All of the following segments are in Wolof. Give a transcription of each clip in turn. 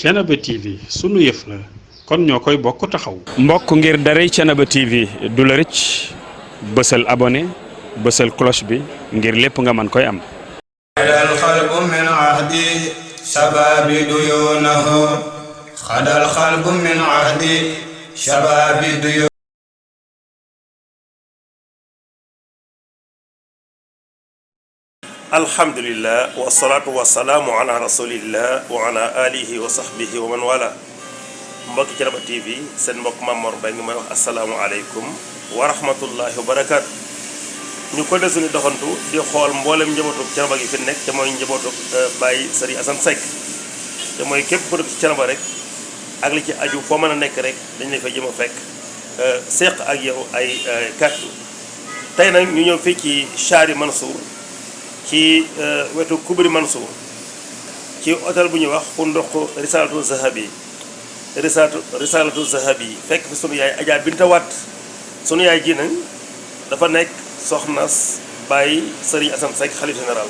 Thiénaba TV sunu yëf la kon ñoo koy bokk taxaw. mbokk ngir daray Thiénaba TV du la rëcc bësal abonné bësal cloche bi ngir lépp nga mën koy am. xadal xalbu min ahdi shababi duyunahu xadal xalbu min ahdi shababi duyunahu. alhamdulillah wasalaatu wasalaamu ala rasulillah wa ala alihi wa sahbihi wa man wala mbokki Thiénaba TV seen mbokk Mame Mor Mbaye ngi may wax asalaamualeykum wa rahmatullahi wa barakaatu. ñu ko desuñu doxantu di xool mboolem njabootu Thiénaba gi fi nekk te mooy njabootu Baye Serigne Assane Seck te mooy képp ku dëkk ci Thiénaba rek ak li ci aju foo mën a nekk rek dañ lay fay jëm a fekk seq ak yow ay kàddu. tey nag ñu ñëw fii ci Chari Mansour ci wetu Kubri Mansour ci hôtel bu ñuy wax fu ndox Risalatu Zahabi Risalatu Zahabi fekk fi sunu yaay Adja Binta Wade sunu yaay ji nag dafa nekk soxnas Baye Serigne Assane Seck xalif général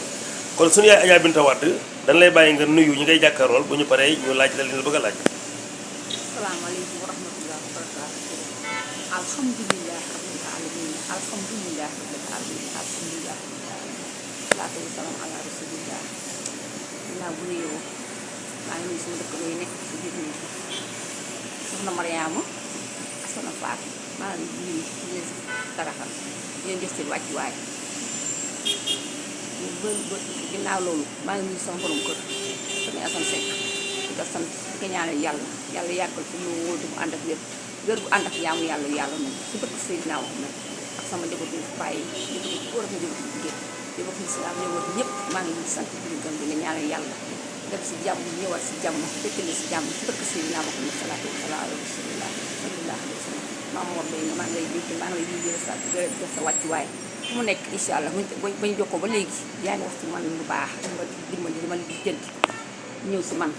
kon sunu yaay Adja Binta Wade dañ lay bàyyi nga nuyu ñi ngay jàkkaarool bu ñu paree ñu laaj la li nga bëgg a laaj. asalaamaaleykum wa rahmatulah wa barakaatu. alhamdulilah rabbil alamin alhamdulilah rabbil alamin alhamdulilah salaatu wa salaam ala rasulillah. dinaa bu nuyoo maa ngi nuyu suñu dëkk lay nekk ci biir nit soxna Mariama ak soxna Fatou maa ngi nuyu di leen taraxal di leen def seen wàccuwaay. ginnaaw loolu maa ngi nuyu sama borom kër Serigne Assane Seck di ko sant di ko ñaanal yàlla yàlla yàggal fi mu wóotu mu ànd ak wér wér bu ànd ak yaamu yàlla yàlla moom su bëgg Seydina Muhammad ak sama njaboot bi bàyyi njaboot góor ak njaboot jigéen njaboot islam njaboot ñëpp maa ngi leen di sant di leen gëm di leen ñaanal yàlla def si jàmm ñëwaat si jàmm fekkale si jàmm su bëgg Seydina Muhammad salaatu wa salaam ala rasulillah sallallahu alayhi wa sallam Mame Mor Mbaye maa ngi lay dégg maa ngi lay dégg sa jox sa wàccuwaay fu mu nekk incha allah bañ jokkoo ba léegi yaa ngi wax ci man lu baax dima li jënd ñëw si man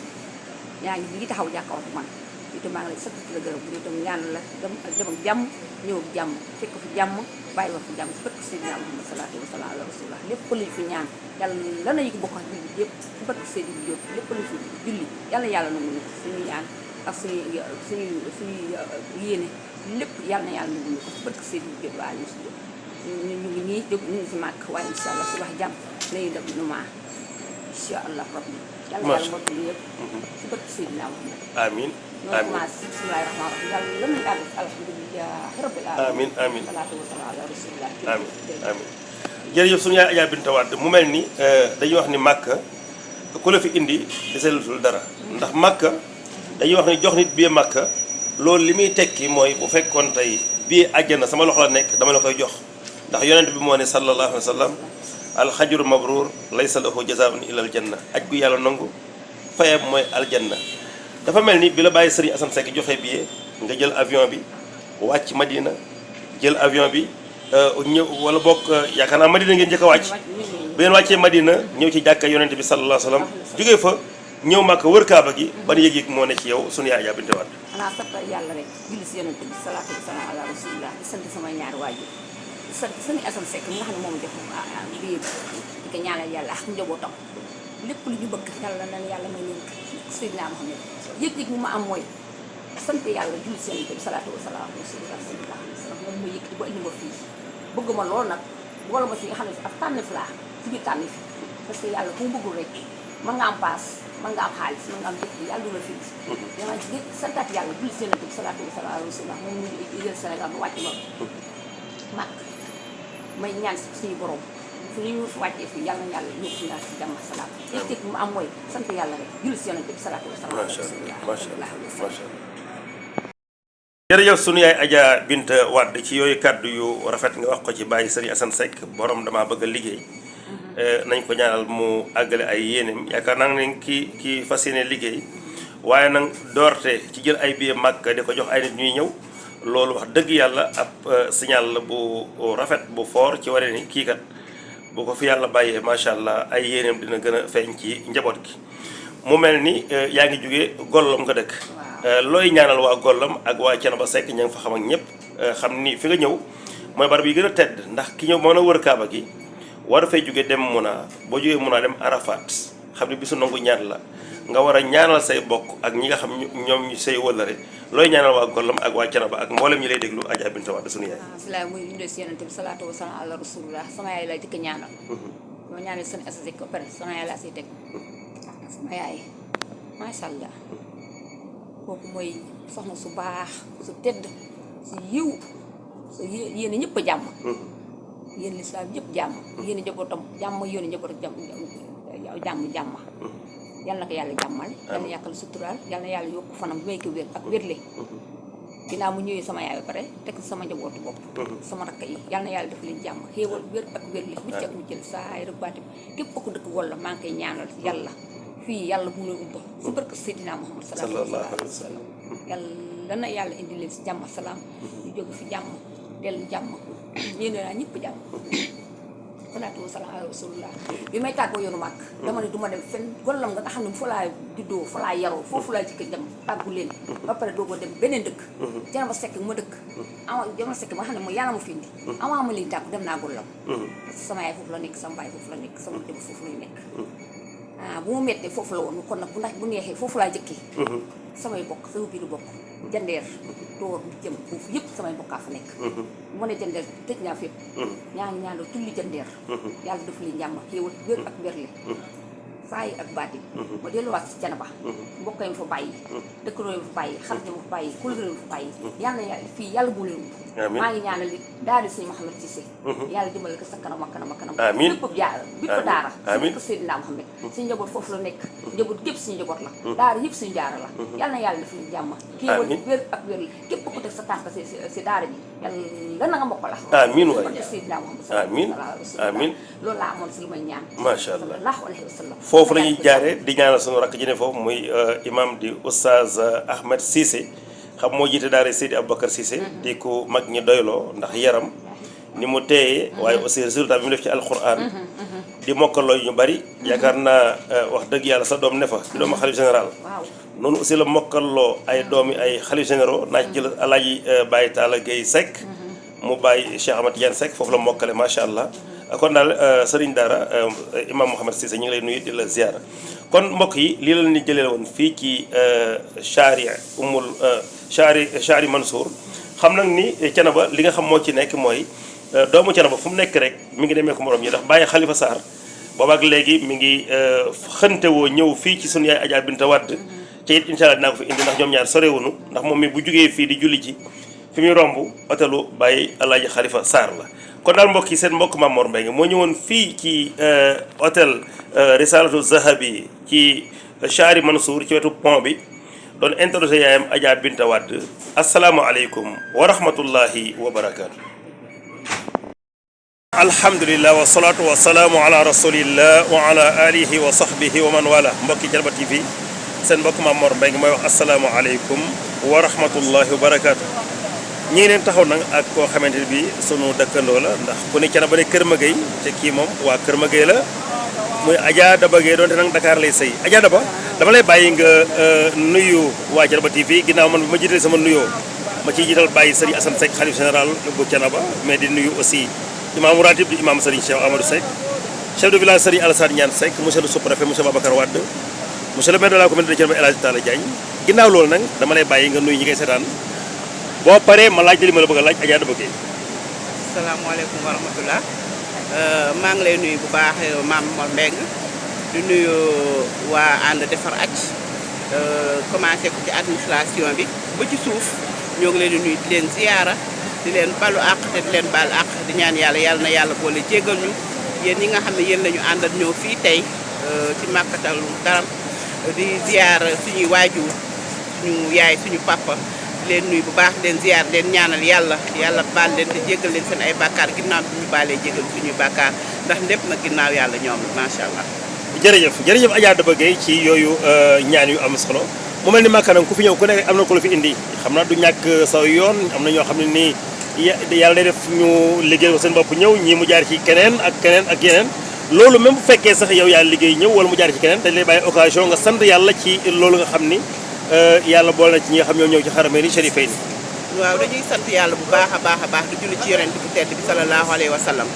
yaa ngi li taxaw jàkkaarloo man itam maa ngi lay sant la gërëm bu itam ñaan la dem ak jàmm ñëw ak jàmm fekk fi jàmm bàyyi wax fi jàmm si fekk Seydina Muhammad salaatu wa salaam ala rasulillah lépp luñ fi ñaan yàlla lan la ñu ko bokk ak julli yëpp si fekk Seydina Diop lépp luñ fi julli yàlla nangu ñu suñu ñaan ak suñu yéene lépp yàlla na yàlla nangu ñu ko si fekk Seydina Diop waa ñu ngi nii jóg ñu si màgg waaye incha allah suba jàmm lañuy def numaa incha allah rabbi yàlla mottali yëpp si bëgg Seydina Muhammad amiin noonu commencé bismillahi rahmaani rahim yàlla lan lañu àgg alhamdulilah rabbil alamin amiin salaatu wa salaam ala rasulillah amiin jërëjëf suñu yaay Adja Binta Wade mu mel ni dañuy wax ni Màkka ku la fi indi deselutul dara ndax Màkka dañuy wax ni jox nit bii Màkka loolu li muy tekki mooy bu fekkoon tey bii àjjana sama loxo la nekk dama la koy jox ndax yonent bi moo ne sallallahu alayhi wa sallam alxajru mabruur laysa lahu jazaa'un illa aljanna aj gu yàlla nangu fayam mooy aljanna. dafa mel ni bi la bàyyi Serigne Assane Seck joxe billet nga jël avion bi wàcc Madina jël avion bi ñëw wala bokk yaakaar naa Madina ngeen njëkk a wàcc bi ngeen wàccee Madina ñëw ci jàkka yonent bi sallallahu alayhi wa sallam jógee fa ñëw Màkka wër Kaaba gi ban yëg-yëg moo ne ci yow sunu yaay Adja Binta Wade. xanaa sant yàlla rek julli si yonent bi salaatu wa salaam ala rasulillah di sant samay ñaari waajur di sant Serigne Assane Seck mi nga xam ne moom jox billet di ko ñaanal yàlla ak njabootam lépp lu ñu bëgg yàlla na yàlla may leen Seydina Muhammad yëg-yëg mu ma am mooy sant yàlla julli seen bi salaatu wa salaam rasulillah sallallahu alayhi wa sallam moom mooy yëg ba indi ma fii bëgg ma loolu nag wala ma si nga xam ne ak tànnif laa ci biir tànnif parce que yàlla ku mu bëggul rek mën nga am paas mën nga am xaalis mën nga am jëkk yàlla du la fii dama santaat yàlla julli seen bi salaatu wa salaam rasulillah moom mu jël Sénégal ba wàcc ma màkk may ñaan suñu borom fu ñu wàccee fii yàlla na yàlla ñëw fi naa si jàmm salaam yëg mu am mooy sant yàlla rek julli si yonent bi salaatu wa salaam jërëjëf sunu yaay Adja Binta Wade ci yooyu kàddu yu rafet nga wax ko ci bàyyi Serigne Assane Seck borom damaa bëgg a liggéey nañ ko ñaanal mu àggale ay yéeneem yaakaar naa ne kii fas yéene liggéey waaye nag doorte ci jël ay billet Màkka di ko jox ay nit ñuy ñëw loolu wax dëgg yàlla ab signal la bu rafet bu fort ci waree ni kii kat bu ko fi yàlla bàyyee macha allah ay yéeneem dina gën a feeñ ci njaboot gi mu mel ni yaa ngi jógee Gollam nga dëkk looy ñaanal waa Gollam ak waa Thiénaba Seck ña nga fa xam ak ñëpp xam ni fi nga ñëw mooy barab yi gën a tedd ndax ki ñëw mën a wër Kaaba gi war fay jóge dem Muna boo jógee Muna dem Arafat xam ne bisu nangu ñaan la nga war a ñaanal say bokk ak ñi nga xam ñoom ñu say wëllare looy ñaanal waa Gollam ak waa Thiénaba ak mboolem ñi lay déglu Adja Binta Wade sunu yaay. bisimilah muy ñu si yonent bi salaatu wa salaam ala rasulillah sama yaay lay dëkk ñaanal. moo ñaanal seen asasek ba pare sama yaay laa siy teg sama yaay macha allah kooku mooy soxna su baax su tedd su yiw su yéen ñëpp a jàmm. yéen lislaam ñëpp jàmm. yéen njabootam jàmm yéen njabootam jàmm. yal na ko yàlla jàmmal. yal na yàqal suturaal yal na yàlla yokk fanam may ko wér ak wérle. ginnaaw mu ñëwee sama yaay ba pare teg sama njabootu bopp. sama rakk yi yal na yàlla def leen jàmm xéewal wér ak wérle. mucc ak muccal saa ay rek baatim képp ku dëkk Gollam maa ngi koy ñaanal yàlla fii yàlla bu la ubba si barke Seydina Muhammad sallallahu alayhi wa sallam yàlla na yàlla indi leen si jàmm salaam ñu jóge fi jàmm dellu jàmm yéen naa ñëpp jàmm salaatu wa salaam ala rasulillah bi may tàggoo yoonu màkk dama ne du ma dem fenn Gollam nga xam ne fa laa juddoo fa laa yaroo foofu laa jëkk dem tàggu leen ba pare doo ko dem beneen dëkk Thiénaba Seck ma dëkk ama Thiénaba Seck ma xam ne mooy yàlla ma fi indi ama ma liy tàggu dem naa Gollam parce que sama yaay foofu la nekk sama baay foofu la nekk sama dem foofu lay nekk bu mu mettee foofu la woon kon nag bu neexee foofu laa jëkkee samay bokk sama biiru bokk jandeer door jëm foofu yëpp samay bokkaa fa nekk bu ma ne jandeer tëj naa fépp ñaa ngi ñaanal tulli jandeer yàlla def li njàmm xéewal wér ak wérle saa yi ak baati ma delluwaat si Thiénaba mbokk yi fa bàyyi dëkkandoo yi fa bàyyi xarit yi fa bàyyi kóllëre yi fa bàyyi yàlla na fii yàlla bu leen maa ngi ñaanal li daal di sëñ Mouhamed Cissé yàlla dimbali ko sa kanam ak kanam ak kanam bépp jaar bépp daara bépp Seydina Mouhamed suñu njaboot foofu la nekk njaboot gépp suñu njaboot la daara yëpp suñu jaara la yàlla na yàlla def leen jàmm xéewal wér ak wér la képp ku teg sa tànk si daara ji yàlla na nga mbokk la amiin waay Seydina Mouhamed amiin loolu laa amoon si lu may ñaan macha allah sallallahu alayhi wa sallam foofu la ñuy jaaree di ñaanal sunu rakk ji ne foofu muy imam di oustaz Ahmed Cissé xam moo jiite daara Seydi Aboubacar Cissé di ko mag ñi doyloo ndax yaram ni mu teeyee waaye aussi résultat bi mu def ci alquran di mokkaloo ñu bari yaakaar naa wax dëgg yàlla sa doom ne fa di doomu xalif général noonu aussi la mokkaloo ay doomi ay xalif généraux naa ci jël alaaji Baye Talla Gueye Seck mu bàyyi Cheikh Ahmad Tidiane Seck foofu la mokkale macha allah kon daal sëriñ daara imam Mouhamed Cissé ñu ngi lay nuyu di la ziara kon mbokk yi lii la leen jëlee woon fii ci Chari Mansour xam nag ni Thiénaba li nga xam moo ci nekk mooy doomu Thiénaba fu mu nekk rek mi ngi demee ko morom yi ndax bàyyi Khalifa Sarr boobaak léegi mi ngi xëntewoo ñëw fii ci sunu yaay Adja Binta Wade ci it incha allah dinaa ko fi indi ndax ñoom ñaar sorewunu ndax moom mi bu jugee fii di julli ci fi muy romb hôtelu Baye Alaaji Khalifa Sarr la kon daal mbokk yi seen mbokk Mame Mor Mbengue moo ñëwoon fii ci hôtel Risalatu Zahabi ci Chari Mansour ci wetu pont bi doon introduire yaayam Adja Binta Wade asalaamaaleykum wa rahmatullahi wa barakaatu. alhamdulilah wa salaatu wa salaamu ala rasulillah wa ala alihi wa sahbihi wa man wala mbokki Thiénaba TV seen mbokk Mame Mor Mbengue mooy wax asalaamaaleykum wa rahmatullahi wa barakaatu. ñi ngi leen taxaw nag ak koo xamante ne bii sunu dëkkandoo la ndax ku ne Thiénaba ne Kër Magueye te kii moom waa Kër Magueye la muy Adja Daba Gueye doonte nag Dakar lay sëy Adja Daba dama lay bàyyi nga nuyu waa Thiénaba TV ginnaaw man bi ma jiitalee sama nuyoo ma ciy jiital bàyyi Serigne Assane Seck xalif général bu Thiénaba mais di nuyu aussi imam ratib di imam Serigne Cheikh Amadou Seck chef de village Serigne Alassane Niane Seck monsieur le sous-préfet monsieur Babacar Wade monsieur le maire de la commune de Thiénaba El Hadji Talla Diagne ginnaaw loolu nag dama lay bàyyi nga nuyu ñi ngay seetaan boo paree ma laaj li ma la bëgg a laaj Adja Daba Gueye. asalaamaaleykum wa rahmatulah maa ngi lay nuyu bu baax Mame Mor Mbengue di nuyu waa ànd defar aj commencé ko ci administration bi ba ci suuf ñoo ngi leen di nuyu di leen ziyaara di leen balu àq te di leen baal àq di ñaan yàlla yàlla na yàlla boole jéggal ñu yéen ñi nga xam ne yéen la ñu àndal ñëw fii tey ci Makkatal Mukarram di ziyaara suñuy waajur suñu yaay suñu papa. leen nuyu bu baax leen ziar leen ñaanal yàlla baal leen te jéggal leen seen ay bàkkaar ginnaaw bi ñu baalee jéggal suñuy bàkkaar ndax lépp nag ginnaaw yàlla ñoom la macha allah. jërëjëf Adja Daba Gueye ci yooyu ñaan yu am solo mu mel ni Makka nag ku fi ñëw ku nekk am na ko la fi indi xam naa du ñàkk saw yoon am na ñoo xam ne nii yàlla day def ñu liggéey ko seen bopp ñëw ñii mu jaar ci keneen ak yeneen loolu même bu fekkee sax yow yaa liggéey ñëw wala mu jaar ci keneen dañ lay bàyyi occasion nga sant yàlla ci loolu nga xam ni yàlla boole na ci ñi nga xam ñoo ñëw ci xarameeni sharifay ni waaw dañuy sant yàlla bu baax a baax di julli ci yonent bu tedd bi sallallahu alayhi wa sallam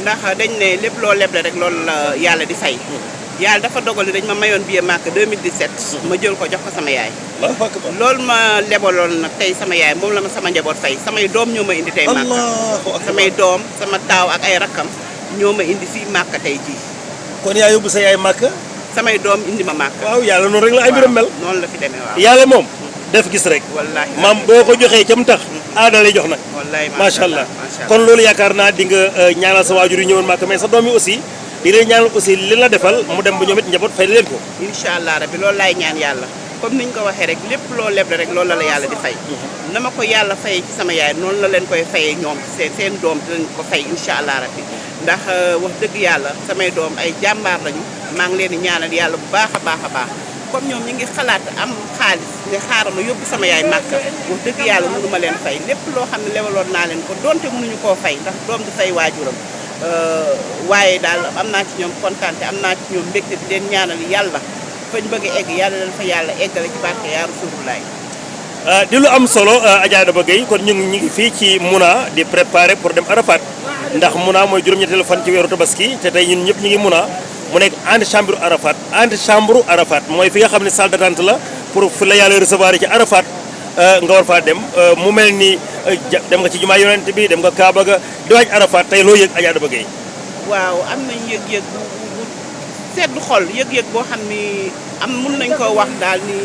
ndax dañ ne lépp loo leble rek loolu la yàlla di fay yàlla dafa dogal dañ ma mayoon billet Màkka 2017 ma jël ko jox ko sama yaay loolu ma lebaloon nag tey sama yaay moom la ma sama njaboot fay samay doom ñoo ma indi tey Màkka samay doom sama taaw ak ay rakkam ñoo ma indi fii Màkka tey jii kon yaa yóbbu sa yaay Màkka samay doom indi ma Màkka waaw yàlla noonu rek la ay mbiram mel noonu la fi demee waaw yàlla moom def gis rek wallaahi maam boo ko joxee ca mu tax aada lay jox nag wallaahi macha allah kon loolu yaakaar naa di nga ñaanal sa waajur yi ñëwoon Màkka mais sa doom yi aussi di leen ñaanal aussi li la defal mu dem ba ñoom it njaboot fay leen ko incha allah rabbi loolu laay ñaan yàlla comme niñ ko waxee rek lépp loo leble rek loolu la yàlla di fay na ma ko yàlla fayee ci sama yaay noonu la leen koy fayee ñoom seen doom dinañ ko fay incha allah rabbi ndax wax dëgg yàlla samay doom ay jàmbaar lañu maa ngi leen di ñaanal yàlla bu baax a baax a baax comme ñoom ñi ngi xalaat am xaalis ne xaaral ma yóbbu sama yaay Màkka wax dëgg yàlla mënu ma leen fay lépp loo xam ne lebaloon naa leen ko donte mënuñu koo fay ndax doom di fay waajuram waaye daal am naa ci ñoom kontaan te am naa ci ñoom mbégte di leen ñaanal yàlla fañ bëgg a egg yàlla leen fa yàlla eggale ci barke yaa Rasulullaay di lu am solo Adja Daba Gueye kon ñu ngi fii ci Muna di préparer pour dem Arafat ndax Muna mooy juróom-ñetteelu fan ci weeru tabaski te tey ñun ñëpp ñu ngi Muna mu nekk antichambre Arafat mooy fi nga xam ne salle d'attente la pour fu la yàlla recevoir ci Arafat nga war faa dem mu mel ni dem nga ci jumaa yonent bi dem nga Kaaba ga di waaj Arafat tey loo yëg Adja Daba Gueye waaw am nañ yëg-yëg bu sedd xol yëg-yëg boo xam ni mun nañ koo wax daal ni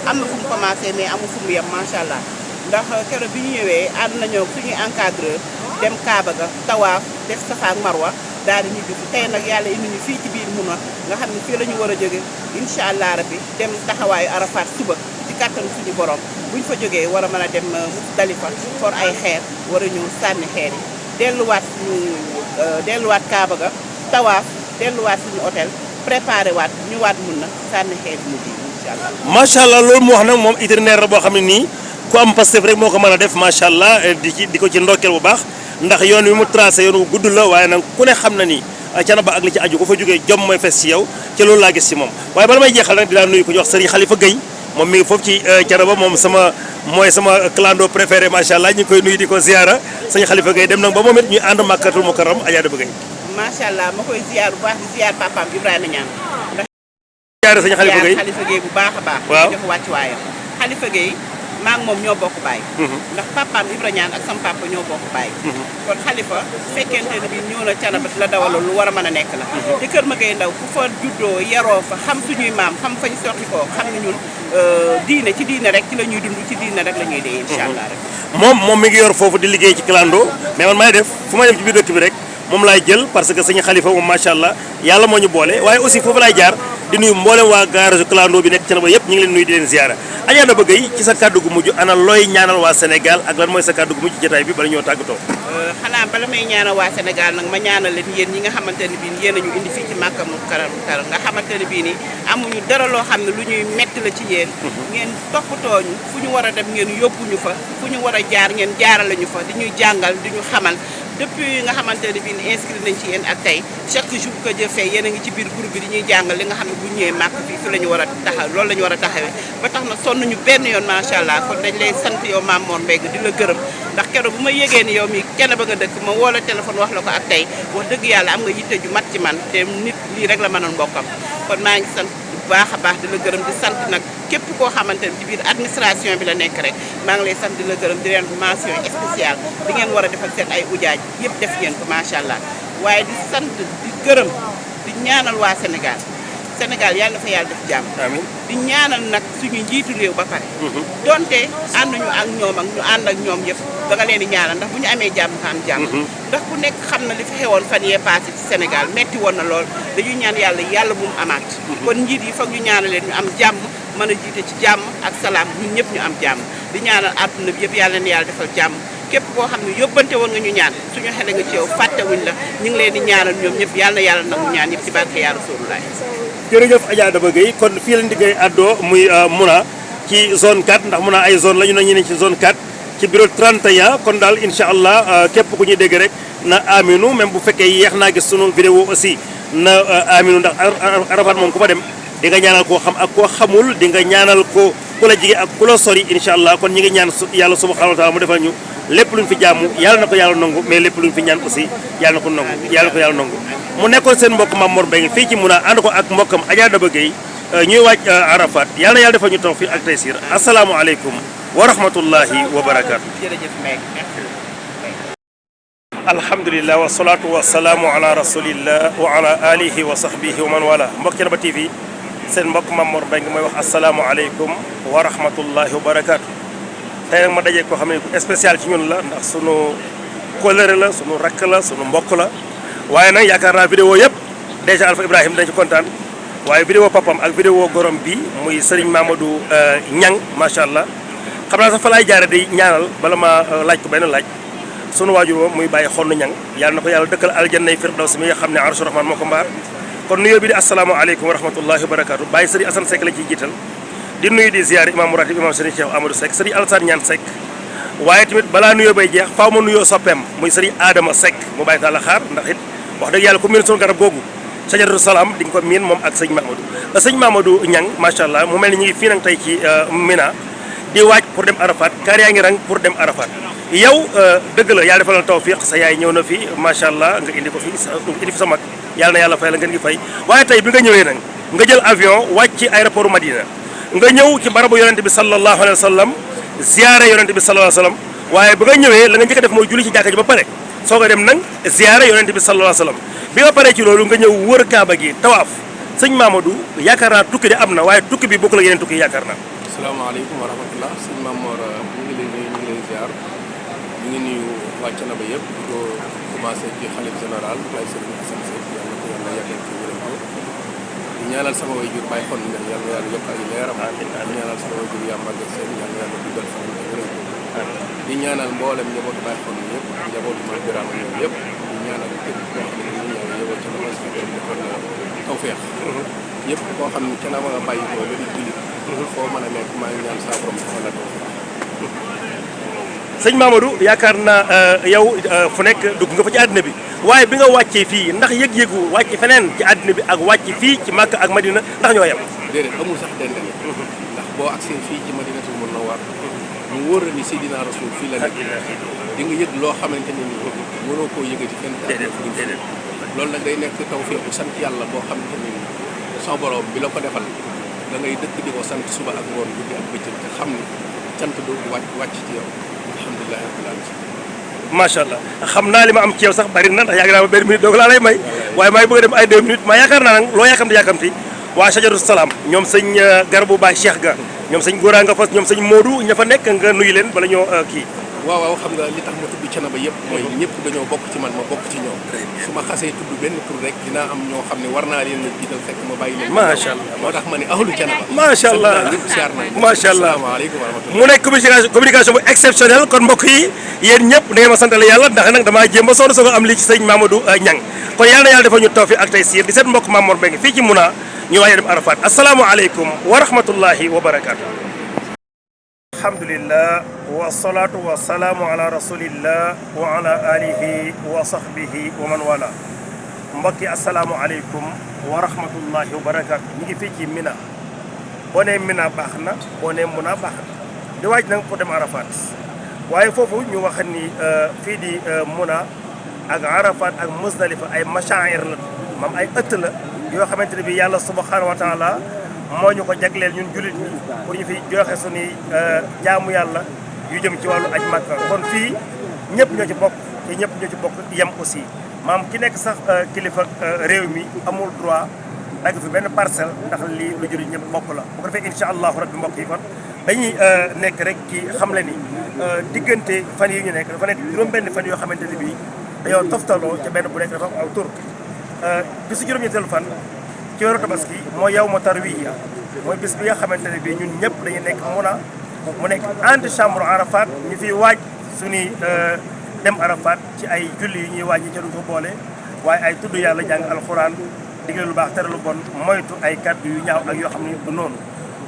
am na fu mu commencé mais amul fu mu yem macha allah ndax keroog bi ñu ñëwee ànd nañoo suñuy encadreur dem Kaaba ga tawaaf def Safa ak Marwa daal di ñibbi fi tey nag yàlla indi ñu fii ci biir Muna nga xam ne fii la ñu war a jóge incha allah rabbi dem taxawaayu Arafat suba ci kàttanu suñu borom buñ fa jógee war a mën a dem Musdalifa for ay xeer war a ñëw sànni xeer yi delluwaat Kaaba ga tawaaf delluwaat suñu hôtel préparé waat ñu waat mun na sànni xeer yi mujj incha allah. macha allah loolu mu wax nag moom itinéraire la boo xam ne nii ku am Pastef rek moo ko mën a def macha allah di ko ci ndokkeel bu baax ndax yoon wi mu tracé yoon wu gudd la waaye nag ku ne xam na ni Thiénaba ak li ci aju ko fa jógee jom mooy fes ci yow ci loolu laa gis ci moom waaye bala may jeexal nag dinaa nuyu ko ñu wax Serigne Khalifa Gueye moom mi ngi foofu ci Thiénaba moom mooy sama clando préféré macha allah ñu ngi koy nuyu di ko ziara Serigne Khalifa Gueye dem nag ba moom it ñu ànd Makkatul Mukarram Adja Daba Gueye macha allah ma koy ziar bu baax di ziar papaam Ibrahima Niane ndax ziara Serigne Khalifa Gueye Khalifa Gueye bu baax a baax waaw jox wàcc waayam Khalifa Gueye maa ngi moom ñoo bokk baay ndax papaam Ibra Niane ak sam papa ñoo bokk baay kon Khalifa fekkente ne bi ñëw na Thiénaba la dawaloon lu war a mën a nekk la te Kër Magueye Ndaw fu fa juddoo yaroo fa xam suñuy maam xam fañ sotti ko xam ne ñun diine ci diine rek ci la ñuy dund ci diine rek la ñuy dee incha allah rek moom mi ngi yor foofu di liggéey ci clando mais man may def fu may dem ci biir dëkk bi rek moom laay jël parce que sëñ Khalifa moom macha allah yàlla moo ñu boole waaye aussi foofu laay jaar di nuyu mboolem waa garage clando bi nekk Thiénaba yëpp ñu ngi leen nuyu di leen ziara Adja Daba Gueye ci sa kàddu gu mujj ana looy ñaanal waa Sénégal ak lan mooy sa kàddu gu mujj jotaay bi bala ñoo tàggatoo xanaa bala may ñaanal waa Sénégal nag ma ñaanal leen yéen ñi nga xamante ne bii yéen a ñu indi fii ci Makka Mukarram nga xamante ne bii nii amuñu dara loo xam ne lu ñuy metti la ci yéen ngeen toppatoo ñu fu ñu war a dem ngeen yóbbuñu fa fu ñu war a jaar ngeen jaarale ñu fa di ñuy jàngal di ñu xamal depuis nga xamante ne bii inscrit nañ ci yéen ak tey chaque jour que Dieu fait yéen a ngi ci biir groupe bi di ñuy jàngal li nga xam ne bu ñëwee Makka fii fi la ñu war a taxaw loolu la ñu war a taxawee ba tax na sonn ñu benn yoon macha allah kon dañ lay sant yow Mame Mor Mbengue di la gërëm ndax keroog bu ma yégee ni yow mi Thiénaba nga dëkk ma woo la téléphone wax la ko ak tey wax dëgg yàlla am nga yitte ju mat ci man te nit lii rek la mënoon mbokkam kon maa ngi sant bu baax a baax di la gërëm di sant nag képp koo xamante ne ci biir administration bi la nekk rek maa ngi lay sant di la gërëm di leen mention spéciale di ngeen war a defal seen ay ujaaj yëpp def ngeen ko macha allah waaye di sant di gërëm di ñaanal waa Sénégal yàlla na fa yàlla def jàmm amiin di ñaanal nag suñu njiitu réew ba pare donte ànduñu ak ñoom ak ñu ànd ak ñoom yëpp da nga leen di ñaanal ndax bu ñu amee jàmm nga am jàmm ndax ku nekk xam na li fi xewoon fan yee passé ci Sénégal metti woon na lool dañuy ñaan yàlla bu mu amaat kon njiit yi foog ñu ñaanal leen ñu am jàmm mën a jiite ci jàmm ak salaam ñun ñëpp ñu am jàmm di ñaanal àdduna bi yëpp yàlla na yàlla defal jàmm képp koo xam ne yóbbante woon nga ñu ñaan suñu xele nga ci yow fàttewuñ la ñu ngi leen di ñaanal ñoom ñëpp yàlla na yàlla nangu ñaan yëpp ci barke yaa Rasulullah jërëjëf Adja Daba Gueye kon fii lañ diggee àddoo muy Muna ci zone 4 ndax Muna ay zone la ñu ne ñu ne ci zone 4 ci bureau 31 kon daal incha allah képp ku ñuy dégg rek na aminu même bu fekkee yeex naa gis sunu vidéo aussi na aminu ndax Arafat moom ku fa dem di nga ñaanal koo xam ak koo xamul di nga ñaanal ko ku la jige ak ku la sori incha allah kon ñi ngi ñaan yàlla subhanahu wa taala mu defal ñu lépp luñ fi jaamu yàlla na ko yàlla nangu mais lépp luñ fi ñaan aussi yàlla na ko nangu yàlla na ko yàlla nangu mu nekkoon seen mbokk Mame Mor Mbengue fii ci Mouna ànd ko ak mbokkam Adja Daba Gueye ñuy wàcc Arafat yàlla na yàlla defal ñu tawfiq ak taysir asalaamualeykum wa rahmatullahi wa barakaatu. jërëjëf Mbengue merci. alhamdulilah wasalaatu wasalaamu ala rasulillah wa ala alihi wa sahbihi wa man wala mbokk Thiénaba TV seen mbokk Mame Mor Mbengue mooy wax asalaamualeykum wa rahmatullahi wa barakaatu. tey nag ma dajee koo xam ne spécial ci ñun la ndax sunu kóllëre la sunu rakk la sunu mbokk la waaye nag yaakaar naa vidéo yëpp dèjà Alpha Ibrahim dañ ci kontaan waaye vidéo papam ak vidéo gorom bi muy Serigne Mamadou Niang macha allah xam naa sax fa laay jaare di ñaanal bala ma laaj ko benn laaj sunu waajur moom muy bàyyi xonn ñang yàlla na ko yàlla dëkkal aljannay firdaws mi nga xam ne arshu rahman moo ko mbaar kon nuyoo bi di asalaamaaleykum wa rahmatullahi wa barakatu bàyyi Serigne Assane Seck la ciy jiital di nuyu di ziyaar imam ratib imam Serigne Cheikh Amadou Seck Serigne Alassane Niane Seck waaye tamit balaa nuyoo bay jeex faaw ma nuyoo soppeem muy Serigne Adama Seck mu bàyyi taala xaar ndax it wax dëgg yàlla ku miin sunu garab googu sajaratu salaam di nga ko miin moom ak sëñ Mamadou Niang macha allah mu mel ni ñu ngi fii nag tey ci Mina di waaj pour dem Arafat kaar yaa ngi rang pour dem Arafat yow dëgg la yàlla defal na tawfiq sa yaay ñëw na fi macha allah nga indi ko fi indi fi sa mag yàlla na yàlla fay la ngeen ngi fay waaye tey bi nga ñëwee nag nga jël avion wàcc ci aéroport Madina nga ñëw ci barabu yonente bi sallallahu alayhi wa sallam ziyaare yonente bi sallallahu alayhi wa sallam waaye bi nga ñëwee la nga njëkk a def mooy julli ci jàkka ji ba pare soo ko dem nag ziyaare yonente bi sallallahu alayhi wa sallam bi nga paree ci loolu nga ñëw wër kaaba gi tawaaf sëñ Mamadou yaakaar naa tukki de am na waaye tukki bi bokk la yeneen tukki yaakaar naa. asalaamaaleykum wa rahmatullah sëñ Mame Mor ñu ngi lay nuyu ñu ngi lay ziar ñu ngi nuyu waa Thiénaba yëpp di ko commencé ci xalif général Baye Serigne Assane Seck yàlla na ko yàlla yàggal ci wéram ko di ñaanal sama way jur Baye Xon nga yàlla na yàlla yokk ay leeram di ñaanal sama way jur yaa màggal seen yàlla na yàlla dugal fan ci wéram ko di ñaanal mboolem njabootu Baye Xon yëpp njabootu Mame Birame ñoom yëpp di ñaanal képp koo xam ne ñu ñëw yow Thiénaba si borom defal la tawfeex yëpp koo xam ne Thiénaba nga bàyyi ko ba di jullit foo mën a nekk maa ngi ñaan saa borom defal la tawfeex. sëñ Mamadou yaakaar naa yow fu nekk dugg nga fa ci àddina bi waaye bi nga wàccee fii ndax yëg-yëgu wàcc feneen ci àddina bi ak wàcc fii ci Makka ak Madina ndax ñoo yem. déedéet amul sax dendale ndax boo agsee fii ci Madinatul Munawwar mu wóor la ni Seydina Rasul fii la nekk di nga yëg loo xamante ne nii mënoo koo yëgati fenn. déedéet loolu nag day nekk tawfeexu sant yàlla boo xamante ne nii sama borom bi la ko defal da ngay dëkk di ko sant suba ak ngoon guddi ak bëccëg te xam ni cant du wàcc ci yow alhamdulilah rabbil alamin. macha allah xam naa li ma am ci yow sax bari na ndax yaakaar naa ma benn minute doog laa lay may waaye maa ngi bëgg a dem ay 2 minutes maa yaakaar naa nag loo yàkkamti waa sajaratu salaam ñoom sëñ garabu baay Cheikh ga ñoom sëñ Góora nga fas ñoom sëñ Modou ña fa nekk nga nuyu leen bala ñoo kii. waaw xam nga li tax ma tudd Thiénaba yëpp mooy ñëpp dañoo bokk ci man ma bokk ci ñoom su ma xasee tudd benn tur rek dinaa am ñoo xam ne war naa leen a jiital fekk ma bàyyi leen. macha allah moo tax ma ne ahlu Thiénaba. macha allah ñëpp siyaar nañ. macha allah asalaamaaleykum wa rahmatulah. mu nekk communication bu exceptionnelle kon mbokk yi yéen ñëpp da ngeen ma santale yàlla ndax nag damaa jéem ba sonn soo ko am lii ci sëñ Mamadou Niang kon yàlla na yàlla defal ñu tawfiq ak taysiir di seen mbokk Mame Mor Mbengue fii ci Mouna ñu waaj a dem Arafat asalaamualeykum wa rahmatullahi wa barakaatu. alhamdulillah wasalaatu wasalaamu ala rasulillah wa ala alihi wa sahbihi wa man wala mbokki asalaamualeykum wa rahmatullahi wa barakaatu ñu ngi fii ci Mina boo nee Mina baax na boo nee Mouna baax na di waaj nag pour dem Arafat waaye foofu ñu wax ni fii di Mouna ak Arafat ak Muzdalifa ay mashaa'ir la maam ay ëtt la yoo xamante ne bi yàlla subhanahu wa taala moo ñu ko jagleel ñun jullit ñi pour ñu fi joxe suñuy jaamu yàlla yu jëm ci wàllu aj Makka kon fii ñëpp ñoo ci bokk te ñëpp ñoo ci bokk yem aussi maam ki nekk sax kilifa réew mi amul droit dagg fi benn parcelle ndax lii lu jullit ñëpp bokk la bu ko defee incha allahu rabbi mbokk yi kon dañuy nekk rek ci xamle ni diggante fan yi ñu nekk dafa nekk juróom-benn fan yoo xamante ne bii dañoo toftaloo ca benn bu nekk dafa am aw tur bisu juróom-ñetteelu fan ci weeru tabaski mooy yawmu tarwiya mooy bis bi nga xamante ne bii ñun ñëpp dañuy nekk Mouna mu nekk antichambre Arafat ñu fiy waaj suñuy dem Arafat ci ay julli yu ñuy waaj ñi ca du ko boole waaye ay tudd yàlla jàng alxuraan digle lu baax tere lu bon moytu ay kàddu yu ñaaw ak yoo xam ne du noonu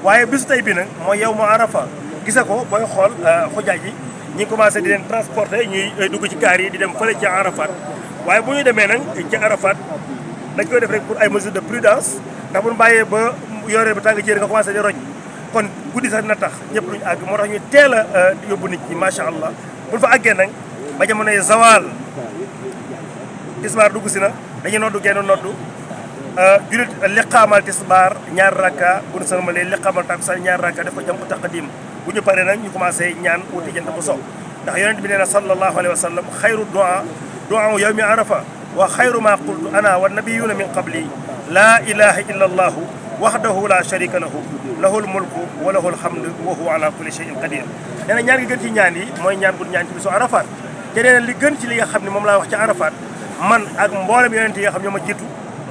waaye bisu tey bi nag mooy yawmu Arafa gisa ko booy xool xujaaj yi ñi ngi commencé di leen transporter ñuy dugg ci gaar yi di dem fële ci Arafat waaye bu ñu demee nag ci Arafat dañ koy def rek pour ay mesures de prudence ndax bu ñu bàyyee ba yoree ba tàng jër nga commencé di roñ kon guddi sax dina tax ñëpp luñu àgg moo tax ñu teel a yóbbu nit ñi macha allah buñ fa àggee nag ba jamonoy zawal tisbaar dugg si na dañuy noddu genn noddu julit liqaamal tisbaar ñaar rakka bu ñu sëlmalee liqaamal takkusaan ñaar rakka def ko jam taqdim bu ñu paree nag ñu commencé ñaan wuti jant bu so ndax yonent bi nee na sallallahu alayhi wa sallam xayru du'a yawmi arafa wa xayru ma qultu ana wa nabiyuna min qabli la ilaha illa allahu wahdahu la sharika lahu lahul mulku wa lahul hamdu wa huwa ala kulli shay'in qadir nee na ñaan gi gën ci ñaan yi mooy ñaan gu ñaan ci bisu arafat te nee na li gën ci li nga xam ne moom laa wax ci arafat man ak mboolem yonent yi nga xam ñoo ma jiitu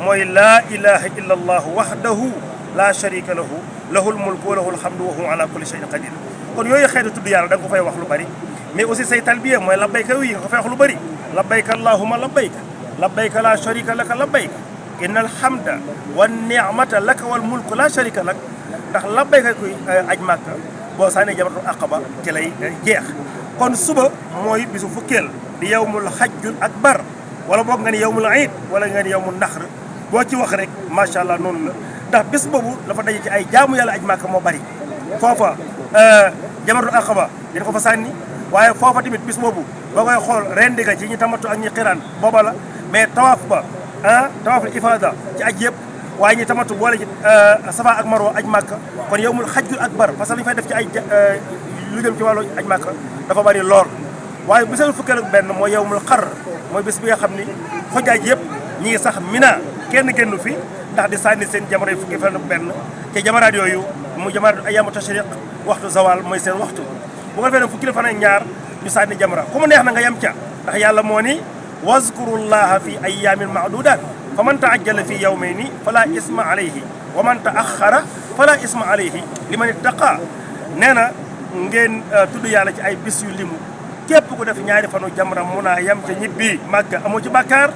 mooy laa ilaha illa allahu wahdahu la sharika lahu lahul mulku wa lahul hamdu wa huwa ala kulli shay'in qadir kon yooyu xeetu tudd yàlla da nga ko fay wax lu bari mais aussi say talbiya mooy labbayka yi nga ko fay wax lu bari labbayka allahumma labbayka labbayka la sharika laka labbayka innal hamda wan ni'mata laka wal mulku la sharika lak ndax labbayka kuy aj màkka boo sànnee jamratul aqaba ci lay jeex kon suba mooy bisu fukkeel di yawmul hajjul akbar wala boog nga ni yawmul iid wala nga ni yawmul naxr boo ci wax rek macha allah noonu la ndax bis boobu dafa daje ci ay jaamu yàlla aj màkka moo bari foofa jamratul aqaba dina ko fa sànni waaye foofa tamit bis boobu boo koy xool rendi ga ci ñi tamatu ak ñi xiraan booba la mais tawaaf ba tawaaful ifada ci aj yëpp waaye ñi tamatu boole ci safa ak marwa aj màkka kon yawmul hajjul akbar parce que li ñu fay def ci ay lu jëm ci wàllu aj màkka dafa bari lool waaye bisal fukkeel ak benn mooy yawmul xar mooy bis bi nga xam ni xojaaj yëpp ñi ngi sax mina kenn génnu fi ndax di sànni seen jamara yi fukki fan ak benn te jamaraat yooyu mu jamaraat ayaamu tashriq waxtu zawal mooy seen waxtu bu ko defee nag fukki fan ak ñaar ñu sànni jamara ku mu neex na nga yem ca ndax yàlla moo ni wazkurullaha fi ayaamin maadudat fa man taajjala fi yawmayni fala isma alayhi wa man taaxara fala isma alayhi liman ittaqa nee na ngeen tudd yàlla ci ay bis yu limu képp ku def ñaari fanu jamra mun a yem ca ñibbi màgga amoo ci bàkkaar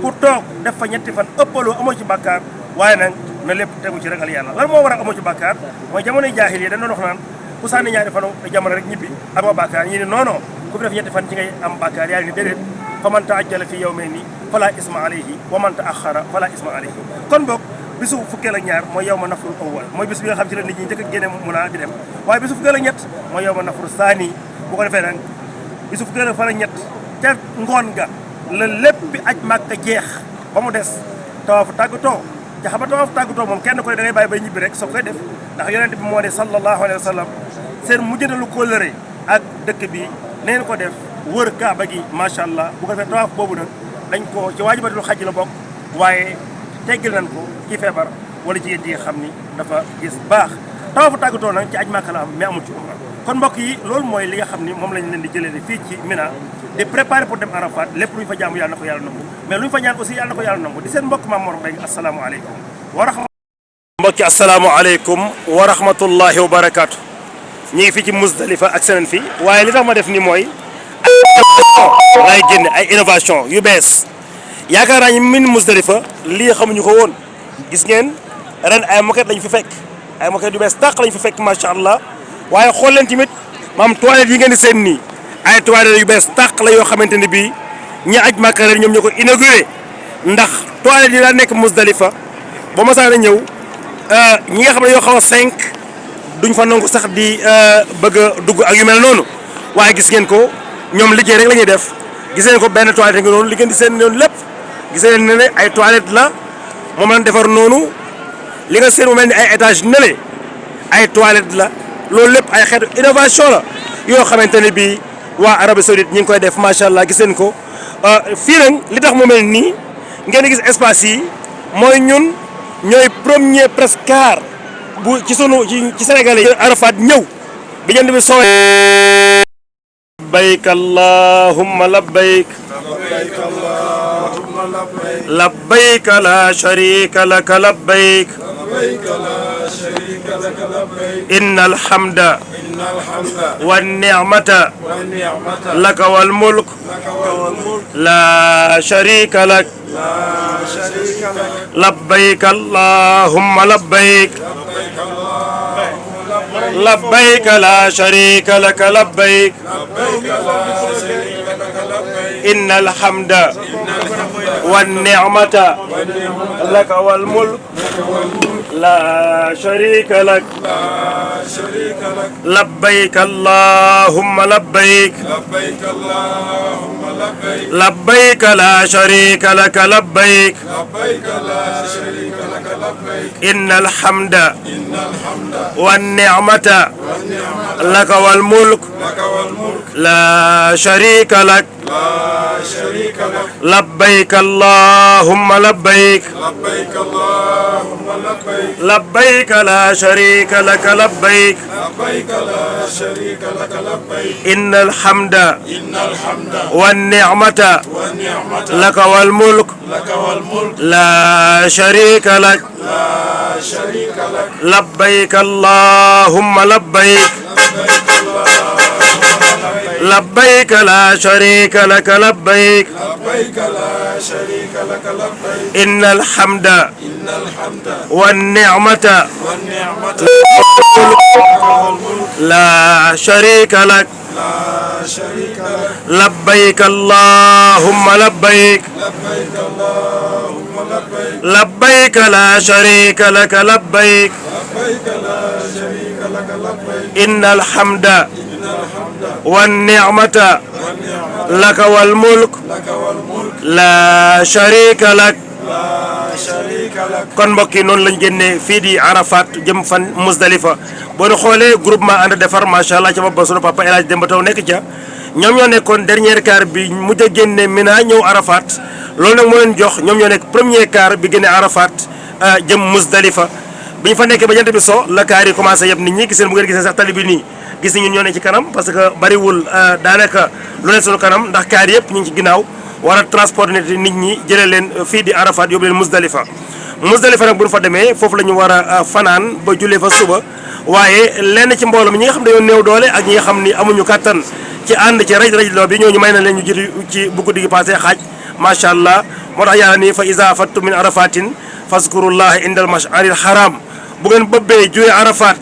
ku toog def fa ñetti fan ëppaloo amoo ci bàkkaar waaye nag na lépp tegu ci ragal yàlla lan moo war a amoo ci bàkkaar mooy jamonoy jaahil yi dañ doon wax naan ku sànni ñaari fanu jamra rek ñibbi amoo bàkkaar ñi ne non non ku fi def ñetti fan ci ngay am bàkkaar yàlla ni déedéet fa man taajjala fi yawmayni fala isma alayhi wa man taaxara fala isma alayhi kon boog bisu fukkeel ak ñaar mooy yawma nafrul awwal mooy bis bi nga xam ci la nit ñi njëkk a génne mun a di dem waaye bisu fukkeel ak ñett mooy yawma nafru saani bu ko defee nag bisu fukkeel ak fan ak ñett ca ngoon ga la lépp bi aj màkka jeex ba mu des tawaafu tàggatoo ca xam nga tawaafu tàggatoo moom kenn ko ne da ngay bàyyi bay ñibbi rek soo koy def ndax yonent bi moo ne sallallahu alayhi wa sallam seen mujjantalu kóllëre ak dëkk bi neen ko def wër kaaba gi macha allah bu ko defee tawaaf boobu nag dañ ko ci waajibatul xaj la bokk waaye teggil nañ ko ci feebar wala jigéen ji nga xam ni dafa gis baax tawaafu tàggatoo nag ci aj màkka la am mais amul ci umra kon mbokk yi loolu mooy li nga xam ni moom lañ leen di jëlee fii ci Mina di préparer pour dem Arafat lépp lu ñu fa jaamu yàlla na ko yàlla nangu mais lu ñu fa ñaan aussi yàlla na ko yàlla nangu di seen mbokk Mame Mor Mbengue asalaamaaleykum wa rahmatulah. mbokki asalaamaaleykum wa rahmatullahi wa barakaatu. ñi ngi fi ci Muzdalifa ak seneen fi waaye li tax ma def ni mooy ay génne ay innovation yu bees yaakaar naa ñu min Muzdalifa lii xamuñu ko woon gis ngeen ren ay moquette lañ fi fekk ay moquette yu bees tàq lañ fi fekk macha allah waaye xool leen tamit maam toilette yi ngeen di seen nii ay toilette yu bees tàq la yoo xamante ne bii ñi aj Makka ren ñoom ñoo ko inauguré ndax toilette yi daa nekk Muzdalifa ba ma saa na ñëw ñi nga xam ne yoo xaw a 5 duñ fa nangu sax di bëgg a dugg ak yu mel noonu waaye gis ngeen ko ñoom liggéey rek la ñuy def gis ngeen ko benn toilette nga noonu li ngeen di seen noonu lépp gis ngeen ne ay toilette la moom lañ defar noonu li nga seen mu mel ni ay étage nele ay toilette la loolu lépp ay xeetu innovation la yoo xamante ne bii waa Arabie Saoudite ñi ngi koy def macha allah gis ngeen ko fii nag li tax mu mel nii ngeen di gis espace yi mooy ñun ñooy premier presque quart bu ci sunu ci Sénégalais yi Arafat ñëw bi jënd bi soo labbayk allahumma labbayk labbayk la sharika laka labbayk innal hamda wan ni'mata laka wal mulk la sharika lak labbayk allahumma labbayk labbayk la sharika laka labbayk innal hamda wan ni'mata laka wal mulk لا شريك لك لا شريك لك لبيك اللهم لبيك لبيك اللهم لبيك لبيك لا شريك لك لبيك لبيك لا شريك لك لبيك إن الحمد إن الحمد والنعمة والنعمة لك والملك لك والملك لا شريك لك لا شريك لك لبيك اللهم لبيك لبيك اللهم لبيك لبيك لا شريك لك لبيك لبيك لا شريك لك لبيك إن الحمد إن الحمد والنعمة والنعمة لك والملك لك والملك لا شريك لك لا شريك لك لبيك اللهم لبيك لبيك لا شريك لك لبيك لبيك لا شريك لك لبيك إن الحمد إن الحمد والنعمة والنعمة لا شريك لك لا شريك لك لبيك اللهم لبيك لبيك اللهم لبيك لبيك لا شريك لك لبيك لبيك لا شريك لك لبيك إن الحمد إن الحمد والنعمة والنعمة لك والملك لك والملك لا شريك لك لا شريك لك kon mbokk yi noonu lañ génnee fii di Arafat jëm fan Musdalifa boo ñu xoolee groupement ànd defar macha allah ca bopp sunu papa El Hadj Demba Taw nekk ca ñoom ñoo nekkoon dernier quart bi mujj a génne Mina ñëw Arafat loolu nag moo leen jox ñoom ñoo nekk premier quart bi génne Arafat jëm Musdalifa bi ñu fa nekkee ba jant bi so la quart yi commencé yëpp nit ñi gis ngeen bu ngeen gisee sax tali bi nii gis ni ñun ñoo ne ci kanam parce que bariwul daanaka lu ne sunu kanam ndax quart yëpp ñu ngi ci ginnaaw war a transporter nit ñi jëlee leen fii di Arafat yóbbu leen Musdalifa Musdalifa nag bu ñu fa demee foofu la ñu war a fanaan ba jullee fa suba waaye lenn ci mbooloo mi ñi nga xam ne dañoo néew doole ak ñi nga xam ni amuñu kattan ci ànd ci raj-rajloo bi ñooñu may na leen ñu jiitu ci bu guddi gi passé xaaj macha allah moo tax yàlla ni fa iza afattum min arafatin fazkurullaha indal mash'aril haram bu ngeen bëbbee jógee Arafat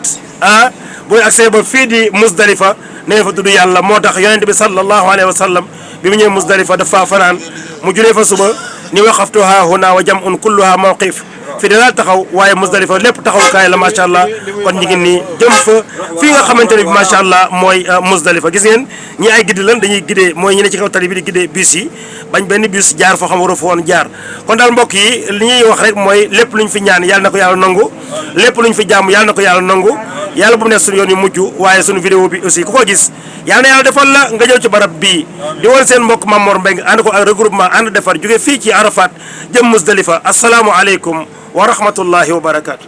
bu ngeen agsee ba fii di Musdalifa na ngeen fa tudd yàlla moo tax yonent bi sallallahu alayhi wa sallam bi mu ñëwee Musdalifa dafa fanaan mu julee fa suba ni waqaftu ha huna wa jam'un kulluha mawqif fi da taxaw waaye Musdalifa lépp taxawukaay la macha allah kon ñu ngi nii jëm fa fii nga xamante ne bi macha allah mooy Musdalifa gis ngeen ñi ay giddi lan dañuy giddee mooy ñi ne ci kaw tali bi di giddee bus yi bañ benn bus jaar foo xam waru fa woon jaar kon daal mbokk yi li ñuy wax rek mooy lépp luñ fi ñaan yàlla na ko yàlla nangu lépp luñ fi jàmm yàlla na ko yàlla nangu yàlla bu mu nekk suñu yoon yu mujj waaye suñu vidéo bi aussi ku ko gis yàlla na yàlla defal la nga ñëw ci barab bii di woon seen mbokk Mamor Mbengue ànd ko ak regroupement ànd defar jóge fii ci Arafat jëm Musdalifa asalaamu aleykum wa rahmatullahi wa barakaatu.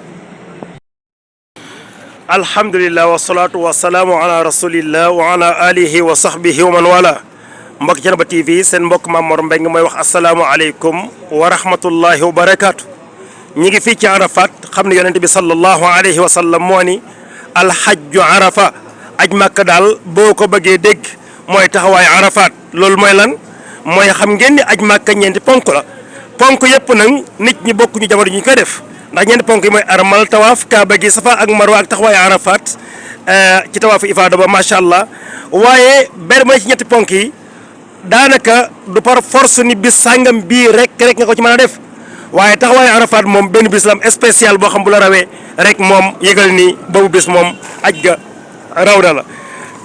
alhamdulillah wasalaatu wasalaamu ala rasulillah wa ala alihi wa sahbihi wa man wala mbokk Thiénaba TV seen mbokk Mamor Mbengue mooy wax asalaamu aleykum wa rahmatullahi wa barakaatu. ñi ngi fii ci Arafat xam ne yonent bi sallallahu alayhi wa sallam moo ni alxajju Arafa aj Makka daal boo ko bëggee dégg mooy taxawaay Arafat loolu mooy lan mooy xam ngeen ni aj Makka ñeenti ponk la ponk yëpp nag nit ñi bokkuñu jamono ñu koy def ndax ñeenti ponk yi mooy armal tawaaf kaaba gi safa ak marwa ak taxawaay Arafat ci tawaafu ifaada ba macha allah waaye benn mooy ci ñetti ponk yi daanaka du par force ni bis sàngam bii rek nga ko ci mën a def waaye taxawaayu Arafat moom benn bis la am spécial boo xam bu la rawee rek moom yëgal ni boobu bis moom aj ga raw na la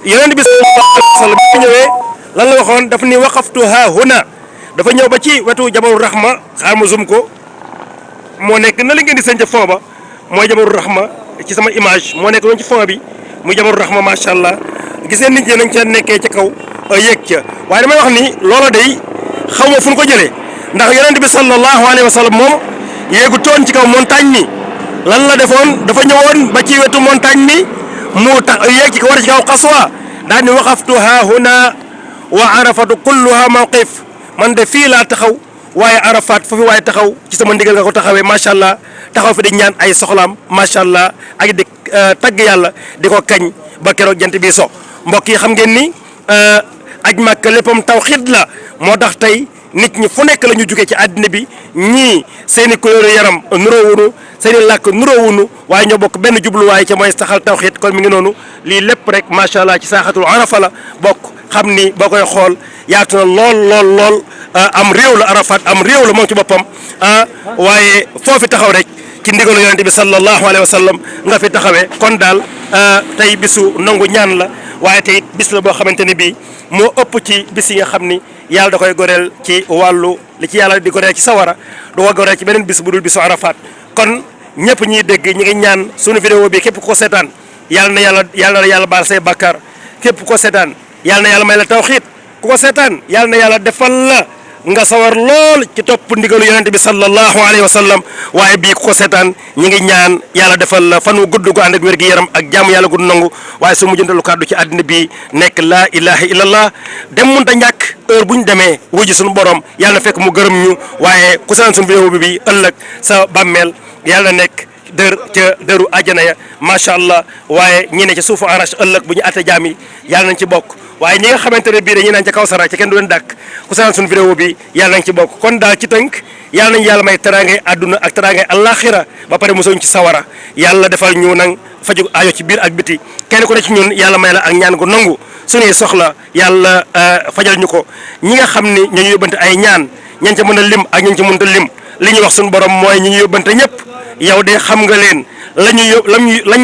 yonent bi sallallahu alayhi wa sallam bi ñëwee lan la waxoon dafa ni waqaftu ha huna dafa ñëw ba ci wetu jabaru rahma xaar ma zoom ko moo nekk na la ngeen di seen ca fond ba mooy jabaru rahma ci sama image moo nekk noonu ci fond bi muy jabaru rahma macha allah gis ngeen nit ñi nañ ca nekkee ca kaw yéeg ca waaye damay wax ni loola day xaw ma fu ñu ko jëlee ndax yonent bi sallallahu alayhi wa sallam moom yéegu toon ci kaw montagne mi lan la defoon dafa ñëwoon ba ci wetu montagne mi mu tax yéeg ci ko war ci kaw xaswa daal ni waqaftu ha huna wa arafatu kulluha mawqif man de fii laa taxaw waaye Arafat foofu waaye taxaw ci sama ndigal nga ko taxawee macha allah taxaw fi di ñaan ay soxlaam macha allah ak di tagg yàlla di ko kañ ba keroog jant bi so mbokk yi xam ngeen ni aj Makka léppam tawxiid la moo tax tey nit ñi fu nekk la ñu jugee ci àddina bi ñii seen i couleur yaram nuroowunu seen i làkk nuroowunu waaye ñoo bokk benn jubluwaay ca mooy saxal tawxiid kon mi ngi noonu lii lépp rek macha allah ci saaxatul Arafa la bokk xam ni boo koy xool yaatu na lool am réew la Arafat am réew la moom ci boppam waaye foofi taxaw rek ci ndigalu yonente bi sallallahu alayhi wa sallam nga fi taxawee kon daal tey bisu nangu ñaan la waaye tey bis la boo xamante ni bii moo ëpp ci bis yi nga xam ni yàlla da koy goreel ci wàllu li ci yàlla di goreel ci sawara du ko goreel ci beneen bis bu dul bisu Arafat kon ñëpp ñiy dégg ñi ngi ñaan sunu vidéo bi képp ko seetaan yàlla na yàlla baal say bàkkaar képp ko seetaan yàlla na yàlla may la tawxiit ku ko seetaan yàlla na yàlla defal la nga sawar lool ci topp ndigalu yonente bi sallallahu alayhi wa sallam waaye bii ku ko seetaan ñi ngi ñaan yàlla defal la fan wu gudd gu ànd ak wér gi yaram ak jaamu yàlla gu nangu waaye su mujjantalu kàddu ci àddina bi nekk laa ilaha illallah dem mënta ñàkk heure bu ñu demee wuji suñu borom yàlla na fekk mu gërëm ñu waaye ku seetaan suñu vidéo bi ëllëg sa bàmmeel yàlla nekk dër ca dëru àjjana ya macha allah waaye ñi ne ca suufu arash ëllëg bu ñu atte jaam yi yàlla nañ ci bokk waaye ñi nga xamante ne bii dañuy naan ca kaw sara ca kenn du leen dàkk ku seetaan suñu vidéo bi yàlla nañ ci bokk kon daal ci tënk yàlla nañ yàlla may teraangay àdduna ak teraangay àllaaxira ba pare mosoñ ci sawara yàlla defal ñu nag faju aajo ci biir ak biti kenn ku ne ci ñun yàlla may la ak ñaan gu nangu suñuy soxla yàlla fajal ñu ko ñi nga xam ni ñu yóbbante ay ñaan ñan ca mën a lim ak ñan ca mënta lim li ñuy wax suñu borom mooy ñi ñu yóbbante ñëpp yow de xam nga leen lañ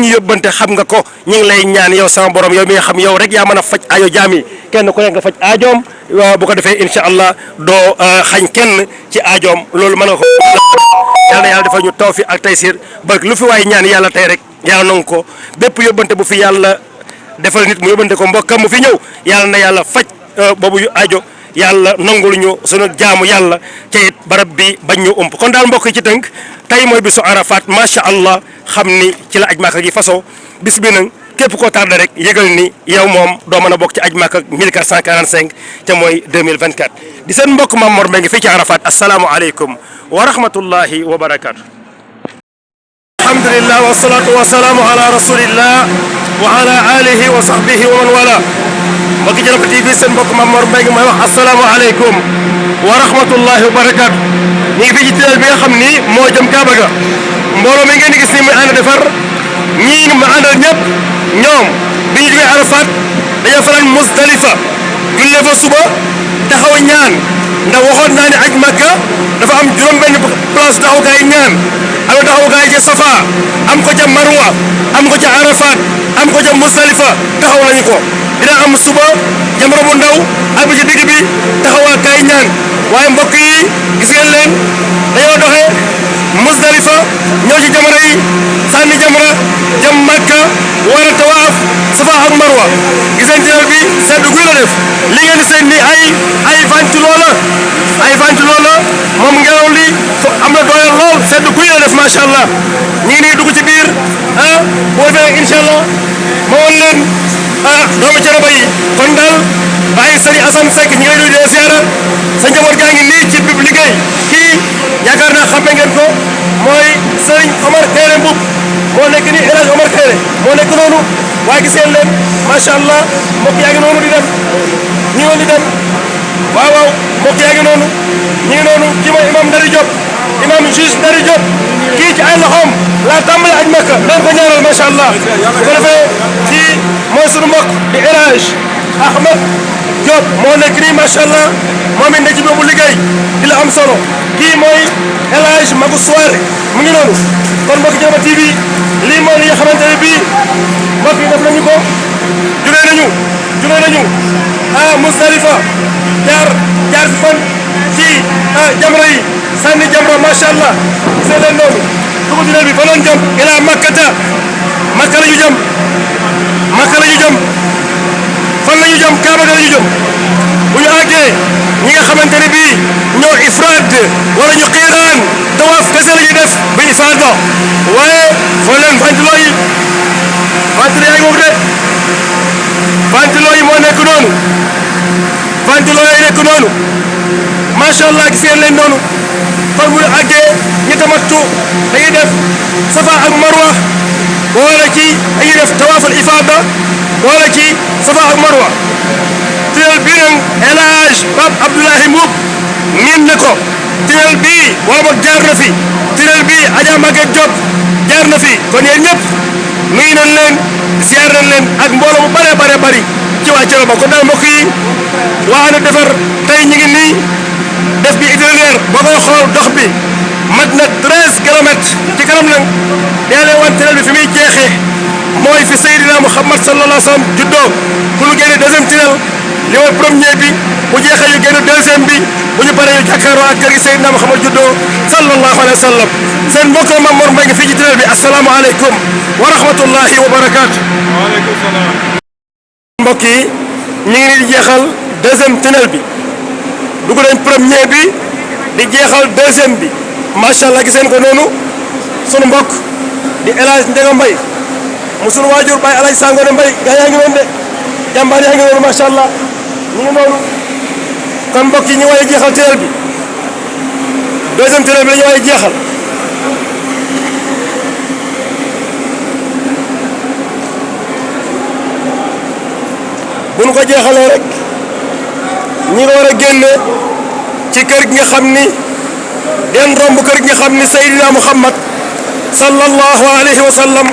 ñu yóbbante xam nga ko ñu ngi lay ñaan yow sama borom yow mi nga xam yow rek yaa mën a faj aajo jaam yi kenn ku nekk nga faj aajoom bu ko defee incha allah doo xañ kenn ci aajoom loolu mën nga ko yàlla na yàlla defal ñu tawfiq ak taysir ba lu fi waay ñaan yàlla tey rek yàlla nangu ko bépp yóbbante bu fi yàlla defal nit mu yóbbante ko mbokkam mu fi ñëw yàlla na yàlla faj boobu aajo yàlla nangul ñu sunu jaamu yàlla te it barab bi bañ ñu ump kon daal mbokk yi ci tënk tey mooy bisu Arafat macha allah xam ni ci la aj Makka gi façon bis bi nag képp koo tardé rek yëgal ni yow moom doo mën a bokk ci aj Makka 1445 te mooy 2024 di seen mbokk Mame Mor Mbengue fii ci Arafat asalaamualeykum wa rahmatullahi wa barakaatu. alhamdulillah wa salaatu wa salaamu ala rasulillah wa ala alihi wa sahbihi wa man wala mbokki Thiénaba TV seen mbokk Mame Mor Mbengue mooy wax asalaamualeykum wa rahmatullahi wa barakaatu. ñu ngi fii ci tunnel bi nga xam ni moo jëm Kaaba ga mbooloo mi ngeen di gis ni muy ànd defar ñii ma àndal ñëpp ñoom bi ñu jógee Arafat dañoo fanaan Musdalifa jullee fa suba taxaw ñaan ndax waxoon naa ne aj Makka dafa am juróom-benn place taxawukaay ñaan am na taxawukaay ca Safa am ko ca Marwa am ko ca Arafat am ko ca Musdalifa taxaw nañu ko dina am suba jamra bu ndaw ak bi ci digg bi taxawaakaay ñaan waaye mbokk yi gis ngeen leen dañoo doxee Musdalifa ñëw ci jamra yi sànni jamra jëm Makka war a tawaaf Safa ak Marwa gis ngeen tunnel bi sedd guy la def li ngeen di seen ni ay ventilo la moom ngelaw li am na doole lool sedd guy la def macha allah ñu ngi nii dugg ci biir boo defee incha allah ma woon leen doomu Thiénaba yi kon daal bàyyi sëriñ Assane Seck ñu ngi lay nuyu di la ziara sa njaboot gaa ngi nii ci bib liggéey kii yaakaar naa xamme ngeen ko mooy sëriñ Omar Kayre Mbub moo nekk nii El Hadj Omar Kayre moo nekk noonu waaye gis ngeen leen macha allah mbokk yaa ngi noonu di dem ñu ngi di dem waaw mbokk yaa ngi noonu ñu ngi noonu kii mooy imam Ndari Diop imam juge Ndari Diop kii ci ay loxoom laa tàmbali aj Makka leen ko ñaanal macha allah bu ko defee kii mooy sunu mbokk di El Hadj Ahmed Diop moo nekk nii macha allah moom it ne ci boobu liggéey di la am solo kii mooy El Hadj Magu Soare mu ngi noonu kon mbokk Thiénaba TV lii mooy li nga xamante ne bii mbokk yi def nañu ko jugee nañu Musdalifa jaar fi fan ci jamra yi sànni jamra macha allah gis leen noonu dugg tunnel bi fa noonu jëm ila Makkata Makka la ñu jëm fan la ñu jëm Kaaba ga la ñu jëm bu ñu àggee ñi nga xamante ne bii ñoo ifraad wala ñu xiiraan tawaaf kese la ñuy def ba ifaada waaye xool leen ventilo yi yaa ngi moom de ventilo yi moo nekk noonu macha allah gis ngeen leen noonu kon bu ñu àggee ñi tamattu dañuy def Safa ak Marwa boole ci dañuy def tawaaful ifaada boole ci Safa ak Marwa tunnel bii nag El Hadj Pape Abdoulahi Mbuub miin na ko tunnel bii wala boog jaar na fi tunnel bii Adja Maguette Diop jaar na fi kon yéen ñëpp nuyu nañ leen ziar nañ leen ak mbooloo mu bare bari ci waa Thiénaba kon daal mbokk yi waa ànd defar tey ñu ngi nii def bi itinéraire boo koy xool dox bi mat na 13 kilomètres ci kanam nag dee leen wan tunnel bi fi muy jeexee mooy fi Seydina Muhammad sallallahu alayhi wa sallam juddoo bu ñu génnee deuxième tunnel li mooy premier bi bu jeexee ñu génn deuxième bi bu ñu paree ñu jàkkaarloo ak kër gi Seydina Muhammad juddoo sallallahu alayhi wa sallam seen mbokk Mame Mor Mbaye ngi fii ci tunnel bi asalaamaaleykum wa rahmatullahi wa barakaatu. waaleykum salaam. mbokk yi ñu ngi nii di jeexal deuxième tunnel bi dugg nañ premier bi di jeexal deuxième bi macha allah gis ngeen ko noonu sunu mbokk di El Hadj Ndiaga Mbaye mu sunu waajur Baye El Hadj Sangone Mbaye gaa yaa ngi noonu de jàmbaar yaa ngi noonu macha allah ñu ngi noonu kon mbokk yi ñu war a jeexal tunnel bi deuxième tunnel bi la ñu war a jeexal. bu ñu ko jeexalee rek ñi nga war a génne ci kër gi nga xam ni den romb kër gi nga xam ni Seydina Muhammad sallallahu alayhi wa sallam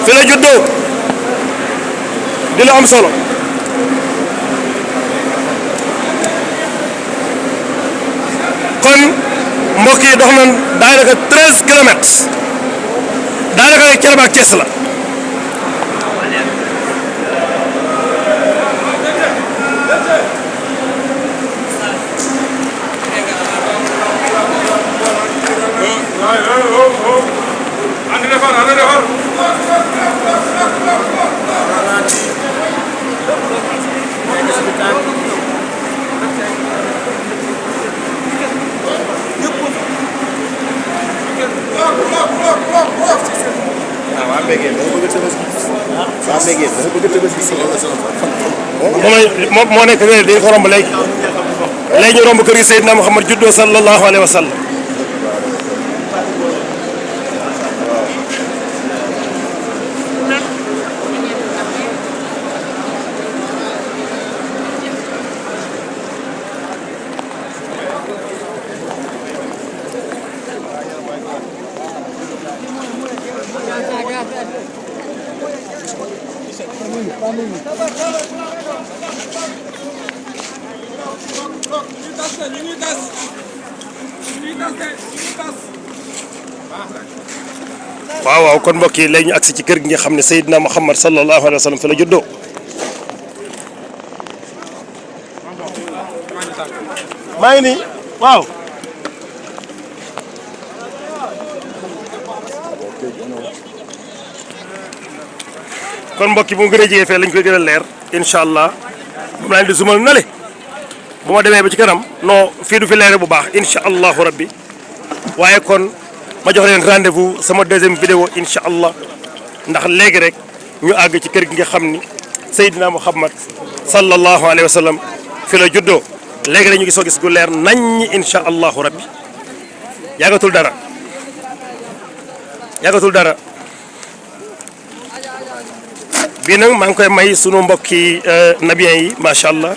fi la juddoo di lu am solo kon mbokk yi dox nañ daanaka 13 kilomètres daanaka rek Thiénaba ak Thiès la. moo nekk ne dañ ko romb léegi léegi ñu romb kër yi Seydina Muhammad juddoo sallallahu alayhi wa sallam waaw waaw kon mbokk yi léegi ñu agsi ci kër gi nga xam ne Seydina Muhammad sallallahu alayhi wa sallam fi la juddoo maa ngi nii waaw kon mbokk yi bu mu gën a jege fee lañ koy gën a leer incha allah moom laa leen di zumal nale bu ma demee ba ci kanam non fii du fi leere bu baax incha allahu rabbi waaye kon ma jox leen rendez-vous sama deuxième vidéo incha allah ndax léegi rek ñu àgg ci kër gi nga xam ni Seydina Muhammad sallallahu alayhi wa sallam fi la juddoo léegi rek ñu gisoo gis gu leer naññi incha allahu rabbi yàggatul dara yàggatul dara bii nag maa ngi koy may sunu mbokki nabiyen yi macha allah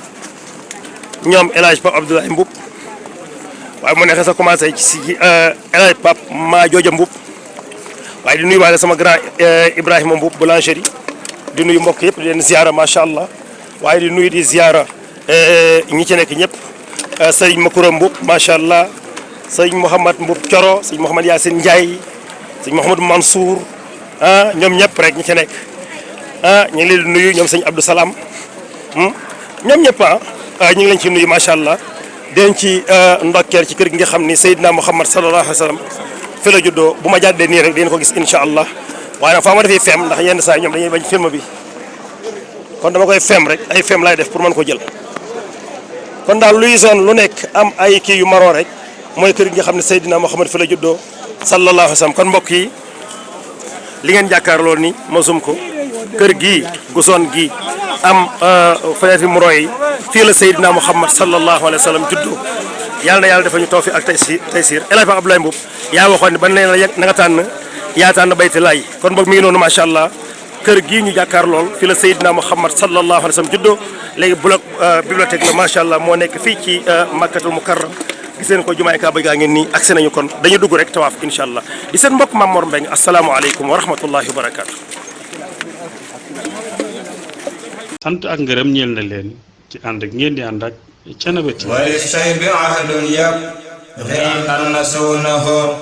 ñoom El Hadj Pape Abdoulaye Mboup waaye mu neexee sa commencé ci El Hadj Pape maa jooja Mboup waaye di nuyu waale sama grand Ibrahima Mboup boulangerie di nuyu mbokk yëpp di leen ziara macha allah waaye di nuyu di ziara ñi ci nekk ñëpp sëñ Makura Mboup macha allah sëñ Mouhamad Mboup Coro sëñ Mouhamad Yacine Ndiaye sëñ Mouhamad Mansour ah ñoom ñëpp rek ñi ci nekk ah ñu ngi leen di nuyu ñoom sëñ Abdou Salam ñoom ñëpp ñu ngi leen ci nuyu macha allah den ci ndokkeel ci kër gi nga xam ni Seydina Muhammad sallallahu alayhi wa sallam fi la juddoo bu ma jàddee nii rek dinañ ko gis incha allah waaye nag faa ma defee fem ndax yenn saa yi ñoom dañuy bañ film bi kon dama koy fem rek ay fem laay def pour mën ko jël kon daal luy zone lu nekk am ay kii yu maroo rek mooy kër gi nga xam ne Seydina Muhammad fi la juddoo sallallahu alayhi wa sallam kon mbokk yi li ngeen jàkkaarloo ni ma sum ko kër gii gu zone gii am fenêtre muro yi fii la Seydina Muhammad sallallahu alayhi wa sallam juddoo yàlla na yàlla dafa ñu tawfiq ak taysiir El Hadj Pape Abdoulaye Mboup yaa waxoon ne ban leen la na nga tànn yaa tànn bayti laay kon boog mi ngi noonu macha allah kër gii ñu jàkkaar lool fi la Seydina Muhammad sallallahu alayhi wa sallam juddoo léegi bloc bibliothèque la macha allah moo nekk fii ci Makkatul Mukarram gis ngeen ko jumaay Kaaba gaa ngeen nii agsi nañu kon dañu dugg rek tawaaf incha allah di seen mbokk Mame Mor Mbengue asalaamualeykum wa rahmatullahi wa barakaatu. sant ak ngërëm ñeel na leen ci ànd ak ngeen di ànd ak Thiénaba TV وللشيب عهد غير نسونه